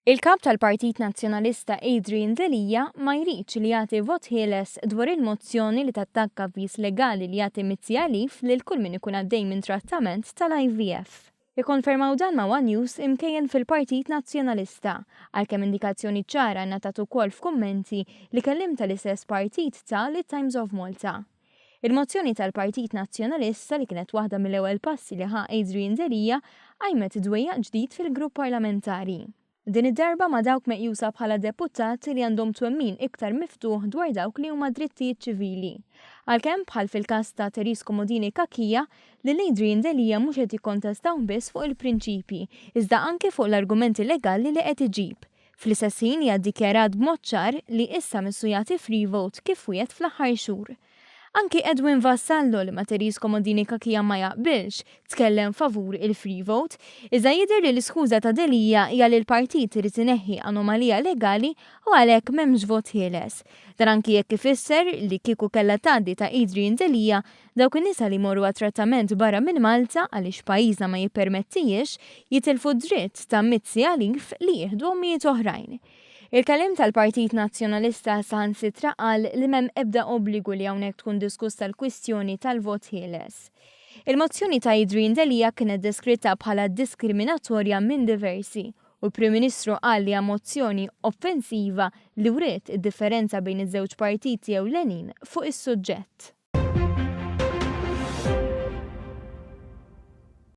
Il-Kap tal-Partit Nazzjonalista Adrian Delia ma jridx li jagħti vot ħieles dwar il-mozzjoni li tattakka avviż legali li jagħti Mizzi Alif lil kull min ikun għaddej minn trattament tal-IVF. Ikkonfermaw dan ma' one News imkejjen fil-Partit Nazzjonalista, għalkemm indikazzjoni ċara ngħatat ukoll f'kummenti li kelliem tal-istess partit ta lit-Times of Malta. Il-mozzjoni tal-Partit Nazzjonalista li kienet waħda mill-ewwel passi li ħa Adrian Delia qajmet dwejjaq ġdid fil-grupp parlamentari. Din id-darba ma' dawk meqjusa bħala deputati li għandhom twemmin iktar miftuħ dwar dawk li huma drittijiet ċivili. Għalkemm, bħal fil-każ ta' Therese Comodini Cachia, lil Adrian Delia mhux qed jikkontestawh biss fuq il-prinċipji, iżda anke fuq l-argumenti legali li qed iġib. Fl-istess ħin hija ddikjarat b'mod ċar li issa missu jagħti free vote kif wiegħed fl-aħħar xhur. Anki Edwin Vassallo li ma' Therese Comodini Cachia ma jaqbilx, tkellem favur il-free vote, iżda jidher li l-iskuża ta' Delia hija li l-partit irid ineħħi anomalija legali u għalhekk m'hemmx vot ħieles. Dan anki jekk ifisser li kieku kellha tgħaddi ta' Adrian Delia Dawk in-nisa li jmorru għat-trattament barra minn Malta għaliex pajjiżna ma jippermettihiex, jitilfu d-dritt ta' Mizzi Alif li jieħdu ommijiet oħrajn. Il-kelliem tal-Partit Nazzjonalista saħansitra qal li m'hemm ebda obbligu li hawnhekk tkun diskussa l-kwistjoni tal-vot ħieles. Il-mozzjoni ta' Adrian Delia kienet deskritta bħala diskriminatorja minn diversi u l-Prim Ministru qal li hija mozzjoni offensiva li wriet id-differenza bejn iż-żewġ partiti ewlenin fuq is-suġġett.